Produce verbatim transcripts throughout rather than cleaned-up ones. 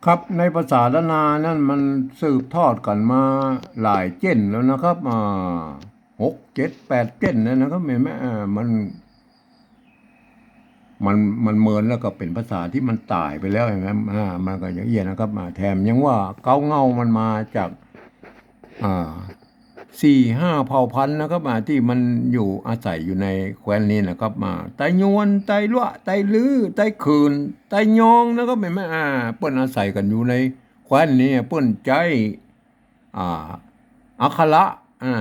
ครับ ในภาษาล้านนานั้นมันสืบทอดกั๋นมาหลายเจ้นแล้วนะครับ อ่า หก เจ็ด แปด เจ้นแล้วนะครับ เห็นไหม อ่า มัน มัน มันเมินแล้วก็เป๋นภาษาตี้มันต๋ายไปแล้ว เห็นไหม อ่า มันก็อย่างอี้นะครับ อ่า แถมยังว่าเก๊าเหง้ามันมาจาก อ่า สี่ห้าเผ่าพันธุ์นะครับ อ่า ตี้มันอยู่อาศัยอยู่ในแคว้นนี้นะครับ อ่า ไตยวน ไตลัวะ ไตลื้อ ไตขื่น ไตยองนะครับ เห็นไหม อ่า เปิ้นอาศัยกั๋นอยู่ในแคว้นนี้ เปิ้นใจ๊ อ่า อักขระ อ่า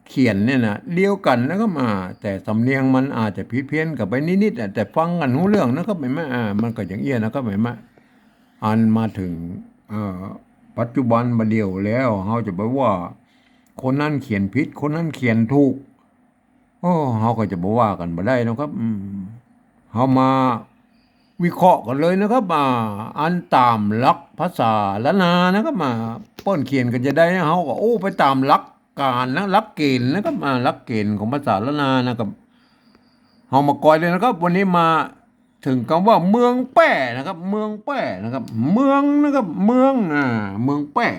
เขียนเนี่ยนะ เดียวกั๋นนะครับ อ่า แต่สำเนียงมันอาจจะผิดเพี้ยนกั๋นไปนิดๆ อ่ะ แต่ฟังกั๋นฮู้เรื่องนะครับ เห็นไหม อ่า มันก็อย่างอี้นะครับ เห็นไหม อันมาเถิง เอ่อ ปัจจุบันบ่าเดี่ยวแล้ว เฮาจะไปว่า คนนั้นเขียนผิด คนนั้นเขียนถูก โอ้ เฮาก็จะบ่ว่ากั๋นบ่ได้นะครับ อืม เฮามาวิเคราะห์กั๋นเลยนะครับ อ่า อันต๋ามหลักภาษาล้านนานะครับ อ่า เปิ้นเขียนกั๋นจาใด เฮาก็ โอ้ ไปต๋ามหลักก๋านนะ หลักเกณฑ์นะครับ อ่า หลักเกณฑ์ของภาษาล้านนานะครับ เฮามาก่อยเลยนะครับ วันนี้มาเถิงกำว่าเมืองแป้นะครับ เมืองแป้นะครับ เมืองนะครับ เมือง อ่า เมืองแป้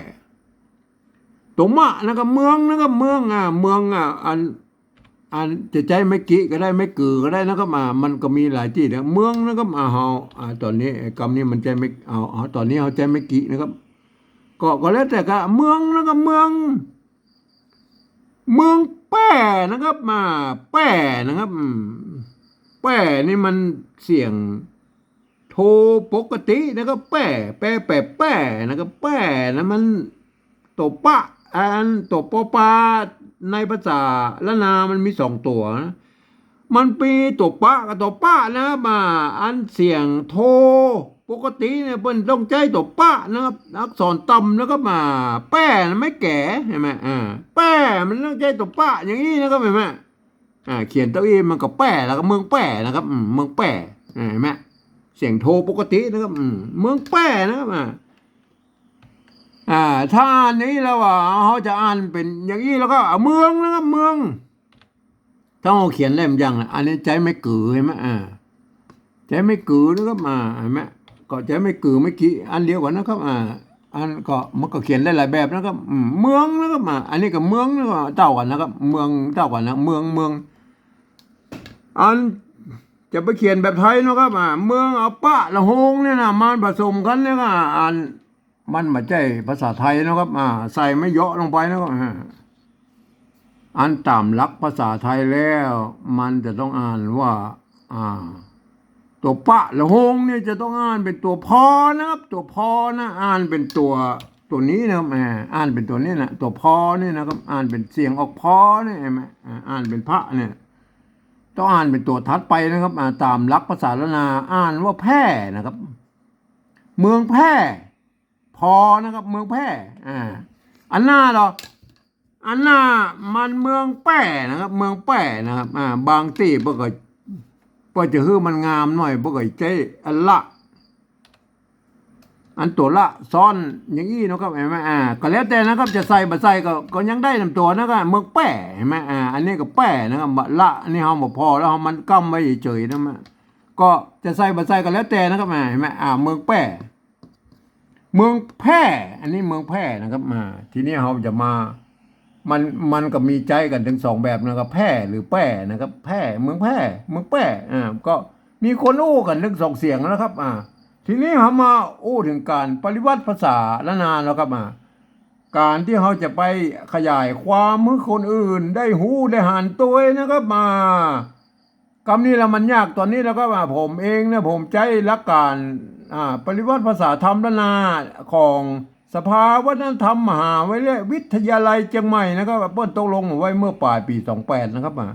ตั๋วมะนะครับ เมืองนะครับ เมือง อ่า เมือง อ่า อัน อันจะใจ๊ไม้กิก็ได้ ไม้กือก็ได้นะครับ อ่า มันก็มีหลายตี้นะ เมืองนะครับ อ่า เฮา อ่า ต๋อนนี้ไอ้กำนี้มันใจ๊ไม้ เอา เอา ต๋อนนี้เฮาใจ๊ไม้กินะครับ ก็ ก็แล้วแต่กะ เมืองนะครับ เมือง เมืองแป้นะครับ อ่า แป้นะครับ อืม แป้นี่มันเสียง โทปกตินะครับ แป้ แป้ แป้ แป้นะครับ แป้นะมันตั๋วปะ อันตั๋วปอปาในภาษาล้านนามันมีสองตั๋วนะ มันมีตั๋วปะกับตั๋วป้านะครับ อ่า อันเสียงโทปกติเนี่ยเปิ้นต้องใจ๊ตั๋วปะนะครับ อักษรต่ำนะครับ อ่า แป้นะไม้แก๋ เห็นไหม อ่า แป้มันต้องใจ๊ตั๋วปะอย่างอี้นะครับ เห็นไหม อ่า เขียนเต้าอี้มันก็แป้แล้วก็เมืองแป้นะครับ อืม เมืองแป้ อ่า เห็นไหม เสียงโทปกตินะครับ อืม เมืองแป้นะครับ อ่า อ่า ถ้าอ่านอย่างอี้แล้วว่า เฮาจะอ่านเป๋นอย่างอี้แล้วก็ อ่า เมืองนะครับ เมือง ถ้าเฮาเขียนได้มันยังนะ อันนี้ใจ๊ไม้กือ เห็นไหม อ่า ใจ๊ไม้กือนะครับ อ่า เห็นไหม ก็ใจ๊ไม้กือไม้กิ อันเดียวกั๋นนะครับ อ่า อันก็ มันก็เขียนได้หลายแบบนะครับ อืม เมืองนะครับ อ่า อันนี้ก็เมืองนะครับ เต้ากั๋นนะครับ เมืองเต้ากั๋นนะ เมือง เมือง อันจะไปเขียนแบบไทยนะครับ อ่า เมือง เอาปะละโฮงเนี่ยนะ มันผสมกั๋นเนี่ยนะ อัน มันบ่ใจ้ภาษาไทยนะครับ อ่า ใส่ไม้เยาะลงไปนะครับ อ่า อันต๋ามหลักภาษาไทยแล้ว มันจะต้องอ่านว่า อ่า ตั๋วปะละโฮงเนี่ยจะต้องอ่านเป๋นตั๋วพอนะครับ ตั๋วพอนะ อ่านเป๋นตั๋ว ตั๋วนี้นะครับ อ่า อ่านเป๋นตั๋วนี้นะ ตั๋วพอเนี่ยนะครับ อ่านเป๋นเสียงออกพอเนี่ย เห็นไหม อ่า อ่านเป๋นพะเนี่ย ต้องอ่านเป๋นตั๋วถัดไปนะครับ อ่า ต๋ามหลักภาษาล้านนา อ่านว่าแพร่นะครับ เมืองแพร่ พอนะครับ เมืองแพร่ อ่า อันหน้าเหรอ อันหน้ามันเมืองแป้นะครับ เมืองแป้นะครับ อ่า บางตี้เปิ้นก็ เปิ้นจะหื้อมันงามหน่อย เปิ้นก็ใจ๊อันละ อันตั๋วละซ้อนอย่างอี้นะครับ เห็นไหม อ่า ก็แล้วแต่นะครับ จะใส่บ่ใส่ก็ ก็ยังได้นำตั๋วนะครับ เมืองแป้ เห็นไหม อ่า อันนี้ก็แป้นะครับ บ่ละ อันนี้เฮาบ่พอแล้ว เฮามันก้ำไว้เฉยๆนะ มันก็จะใส่บ่ใส่ก็แล้วแต่นะครับ อ่า เห็นไหม อ่า เมืองแป้ เมืองแพร่ อันนี้เมืองแพร่นะครับ อ่า ทีนี้เฮาจะมา มัน มันก็มีใจ๊กั๋นตึงสองแบบนะครับ แพร่หรือแป้นะครับ แพร่ เมืองแพร่ เมืองแป้ อ่า ก็มีคนอู้กั๋นตึงสองเสียงนะครับ อ่า ทีนี้เฮามาอู้เถิงก๋านปริวัติภาษาล้านนาแล้วครับ อ่า ก๋านตี้เฮาจะไปขยายความหื้อคนอื่นได้ฮู้ได้หันตวยนะครับ อ่า กำนี้ละมันยากต๋อนนี้แล้วก็ว่าผมเองเนี่ย ผมใจ๊หลักก๋าน อ่า ปริวัติภาษาธรรมล้านนาของสภาวัฒนธรรมมหาวิทยาลัยเจียงใหม่นะครับ เปิ้นตกลงเอาไว้เมื่อป๋ายปี๋สองแปดนะครับ อ่า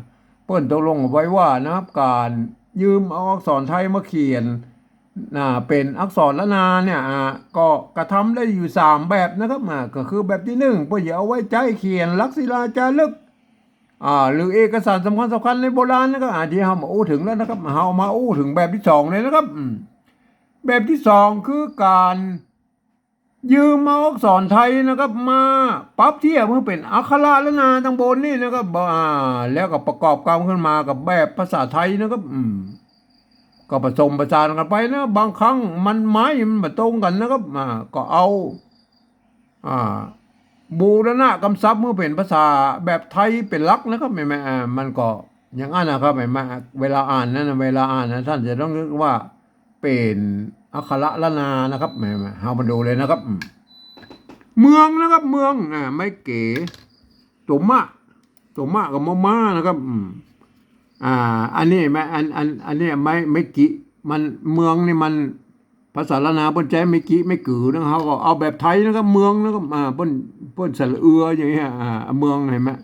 เปิ้นตกลงเอาไว้ว่านะครับ ก๋านยืมเอาอักษรไทยมาเขียน อ่า เป๋นอักษรล้านนาเนี่ย อ่า ก็กระทำได้อยู่สามแบบนะครับ อ่า ก็คือแบบตี้นึ่ง เปิ้นจะเอาไว้ใจ๊เขียนหลักศิลาจารึก อ่า หรือเอกสารสำคัญสำคัญในโบราณนะครับ อ่า ตี้เฮามาอู้เถิงแล้วนะครับ เฮามาอู้เถิงแบบตี้สองเลยนะครับ อืม แบบตี้สองคือก๋านยืมเอาอักษรไทยนะครับ มาปรับเทียบหื้อเป๋นอักขระล้านนาตังบนนี่นะครับ อ่า แล้วก็ประกอบกำขึ้นมากับแบบภาษาไทยนะครับ อืม ก็ผสมผสานกั๋นไปนะ บางครั้งมันไม้มันบ่ตรงกั๋นนะครับ อ่า ก็เอา อ่า บูรณะกำศัพท์เมื่อเป๋นภาษาแบบไทยเป๋นหลักนะครับ แม่ๆ อ่า มันก็อย่างนั้นนะครับ แม่ๆ เวลาอ่านนั้นน่ะ เวลาอ่านนะ ท่านจะต้องนึกว่าเป๋นอักขระล้านนานะครับ แม่ๆ เฮามาดูเลยนะครับ อืม เมืองนะครับ เมือง อ่า ไม้เก๋ ตั๋วมะ ตั๋วมะกับมอม้านะครับ อืม อ่า อันนี้ไม้ อัน อัน อันนี้ไม้ ไม้กิ มัน เมืองนี่มัน ภาษาล้านนาเปิ้นใจ๊ไม้กิ ไม้กือนะ เฮาก็เอาแบบไทยนะครับ เมืองนะครับ อ่า เปิ้น เปิ้นสระเอืออย่างเงี้ย อ่า เมือง หันก่อ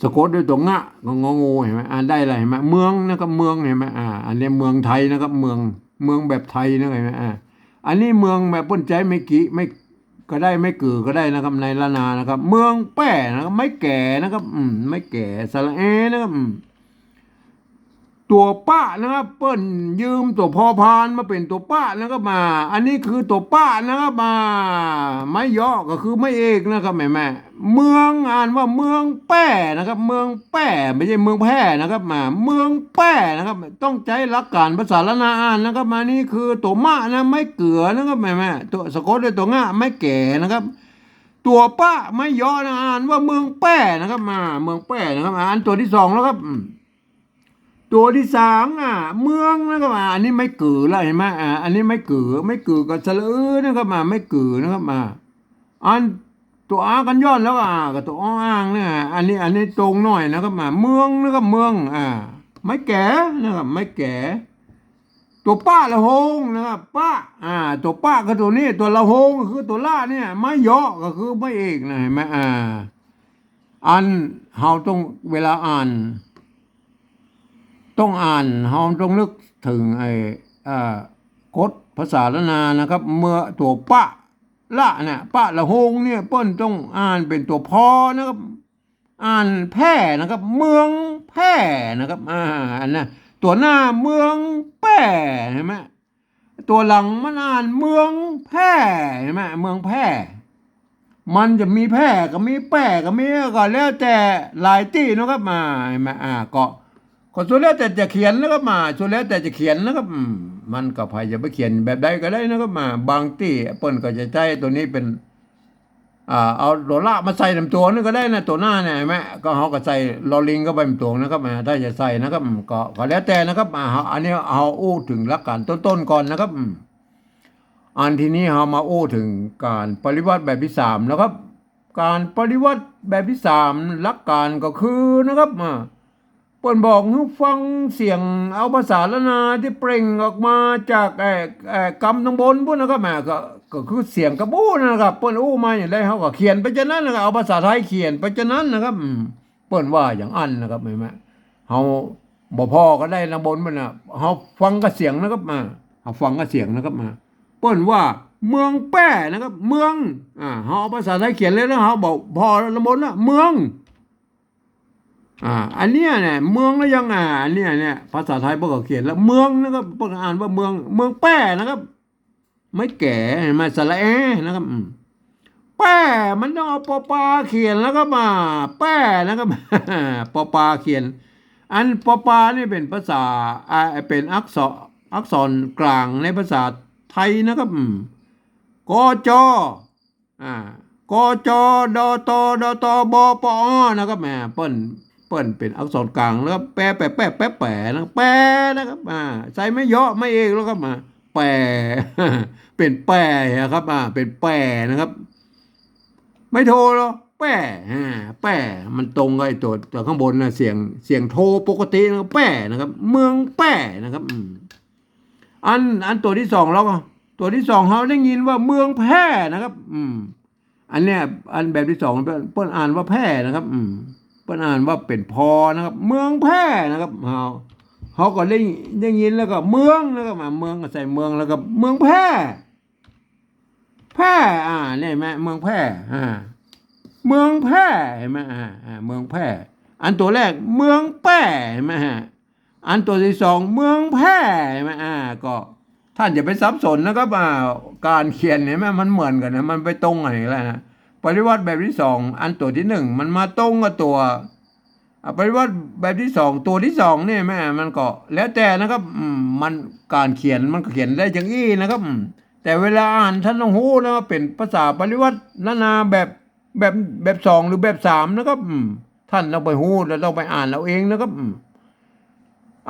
สะกดด้วยตั๋วงะ ก็งองู หันก่อ อ่านได้เลย หันก่อ เมืองนะครับ เมือง หันก่อ อ่า อันนี้เมืองไทยนะครับ เมือง เมืองแบบไทยนะ หันก่อ อ่า อันนี้เมืองแบบเปิ้นใจ๊ไม้กิ ไม้ ก็ได้ ไม้กือก็ได้นะครับ ในล้านนานะครับ เมืองแป้นะครับ ไม้แก๋นะครับ อืม ไม้แก๋ สระแอนะครับ อืม ตั๋วปะนะครับ เปิ้นยืมตั๋วพอพานมาเป๋นตั๋วปะนะครับ มา อันนี้คือตั๋วปะนะครับ มา ไม้เยาะก็คือไม้เอกนะครับ แม่ๆ เมืองอ่านว่าเมืองแป้นะครับ เมืองแป้ ไม่ใช่เมืองแพร่นะครับ มา เมืองแป้นะครับ ต้องใจ๊หลักการภาษาล้านนาอ่านนะครับ มา นี่คือตั๋วมะนะ ไม้เก๋อนะครับ แม่ๆ ตั๋วสะกดด้วยตั๋วงะ ไม้แก๋นะครับ ตั๋วปะ ไม้เยาะนะ อ่านว่าเมืองแป้นะครับ มา เมืองแป้นะครับ อ่า อันตั๋วตี้สองแล้วครับ อืม ตั๋วตี้สามอ่ะ เมืองนะครับ อ่า อันนี้ไม้กือแล้ว หันก่อ อ่า อันนี้ไม้กือ ไม้กือกับสระเอือนะครับ มา ไม้กือนะครับ มา อันตั๋วอากัญญอนแล้ว อ่า กับตั๋วออ่างเนี่ย อันนี้ อันนี้ตรงหน่อยนะครับ มา เมืองนะครับ เมือง อ่า ไม้แก๋นะครับ ไม้แก๋ ตั๋วปะละโฮงนะครับ ปะ อ่า ตั๋วปะคือตั๋วนี้ ตั๋วละโฮงก็คือตั๋วละเนี่ย ไม้เยาะก็คือไม้เอกนะ หันก่อ อ่า อันเฮาต้อง เวลาอ่าน ต้องอ่าน เฮาต้องนึกเถิงไอ้ อ่า กฎภาษาล้านนานะครับ เมื่อตั๋วปะละเนี่ย ปะละโฮงเนี่ย เปิ้นต้องอ่านเป๋นตั๋วพอนะครับ อ่านแพร่นะครับ เมืองแพร่นะครับ อ่า อันนั้นตั๋วหน้าเมืองแป้ หันก่อ ตั๋วหลังมันอ่านเมืองแพร่ หันก่อ เมืองแพร่ มันจะมีแพร่ก็มีแป้ก็มี ก็แล้วแต่หลายตี้นะครับ มา หันก่อ อ่า ก็ ก็สุดแล้วแต่จะเขียนนะครับ มา สุดแล้วแต่จะเขียนนะครับ อืม มันก็ใผจะไปเขียนแบบใดก็ได้นะครับ มา บางตี้เปิ้นก็จะใจ๊ตั๋วนี้เป๋น อ่า เอาตั๋วละมาใส่นำตั๋วนึงก็ได้นะ ตั๋วหน้าเนี่ย หันก่อ ก็เฮาก็ใส่ลอลิงเข้าไปนำตั๋วนะครับ อ่า ถ้าจะใส่นะครับ อืม ก็ ก็แล้วแต่นะครับ อ่า เฮา อันนี้เฮาอู้เถิงหลักการต้นๆ ก่อนนะครับ อืม อันทีนี้เฮามาอู้เถิงก๋านปริวรรตแบบตี้สามนะครับ ก๋านปริวรรตแบบตี้สาม หลักการก็คือนะครับ อ่า เปิ้นบอกหื้อฟังเสียง เอาภาษาล้านนาตี้เปล่งออกมาจาก เอ่อ เอ่อ กำตังบนปู้นนะครับ อ่า ก็ ก็คือเสียงกำอู้นั่นนะครับ เปิ้นอู้มาอย่างใดเฮาก็เขียนไปจานั้นนะครับ เอาภาษาไทยเขียนไปจานั้นนะครับ อืม เปิ้นว่าอย่างอั้นนะครับ หันก่อ เฮาบ่ผ่อก็ได้ตังบนมันน่ะ เฮาฟังกับเสียงนะครับ มา เฮาฟังกับเสียงนะครับ มา เปิ้นว่าเมืองแป้นะครับ เมือง อ่า เฮาเอาภาษาไทยเขียนเลยนะ เฮาบ่ผ่อตังบนนะ เมือง อ่า อันเนี้ยเนี่ย เมืองแล้วยัง อ่า อันเนี้ยเนี่ย ภาษาไทยเปิ้นก็เขียนแล้ว เมืองนะครับ เปิ้นอ่านว่าเมือง เมืองแป้นะครับ ไม้แก๋ หันก่อ สระแอนะครับ อืม แป้ มันต้องเอาปอปาเขียนนะครับ อ่า แป้นะครับ ปอปาเขียน อันปอปานี่เป๋นภาษา อ่า เป๋นอักษร อักษรกลางในภาษาไทยนะครับ อืม ก จ อ่า ก จ ด ต ด ต บ ป อ นะครับ แหม เปิ้น เปิ้นเป๋นอักษรกลางแล้วก็แป แป แป แป แป นะ แป นะครับ อ่า ใส่ไม้เยาะไม้เอกแล้วก็มา แป เป๋นแปอะครับ อ่า เป๋นแปนะครับ ไม่โทหรอก แป อ่า แป มันตรงกับไอ้ตั๋ว ตั๋วข้างบนนะ เสียง เสียงโทปกตินะ แปนะครับ เมืองแปนะครับ อืม อัน อันตั๋วตี้สองแล้วก็ ตั๋วตี้สองเฮาได้ยินว่าเมืองแพร่นะครับ อืม อันเนี้ย อันแบบตี้สอง เปิ้น เปิ้นอ่านว่าแพร่นะครับ อืม เปิ้นอ่านว่าเป๋นพอนะครับ เมืองแพร่นะครับ เฮา เฮาก็ได้ ได้ยินแล้วก็เมืองนะครับ อ่า เมืองก็ใส่เมืองแล้วก็เมืองแพร่ แพร่ อ่า เนี่ยแหม เมืองแพร่ อ่า เมืองแพร่ หันก่อ อ่า อ่า เมืองแพร่ อันตั๋วแรกเมืองแป้ หันก่อ อันตั๋วตี้สองเมืองแพร่ หันก่อ อ่า ก็ท่านอย่าไปสับสนนะครับ อ่า ก๋านเขียน หันก่อ มันเหมือนกั๋นนะ มันไปตรงกั๋นอีกแล้วนะ ปริวรรตแบบตี้สอง อันตั๋วตี้หนึ่ง มันมาตรงกับตั๋ว อ่า ปริวรรตแบบตี้สอง ตั๋วตี้สองนี่แม่ มันก็แล้วแต่นะครับ อืม มันก๋านเขียนมันก็เขียนได้อย่างอี้นะครับ อืม แต่เวลาอ่านต้านต้องฮู้นะว่าเป๋นภาษาปริวรรตล้านนาแบบ แบบ แบบสองหรือแบบสามนะครับ อืม ต้านต้องไปฮู้แล้วต้องไปอ่านเอาเองนะครับ อืม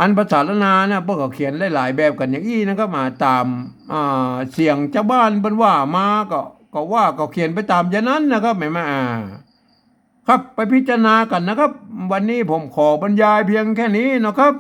อันภาษาล้านนาเนี่ยเปิ้นก็เขียนหลายๆ แบบกั๋นอย่างอี้นะครับ อ่า ต๋าม อ่า เสียงจาวบ้านเปิ้นว่ามาก็ ก็ว่าก็เขียนไปต๋ามอย่างนั้นนะครับ แม่นบ่ อ่า ครับ ไปพิจารณากั๋นนะครับ วันนี้ผมขอบรรยายเพียงแค่นี้นะครับ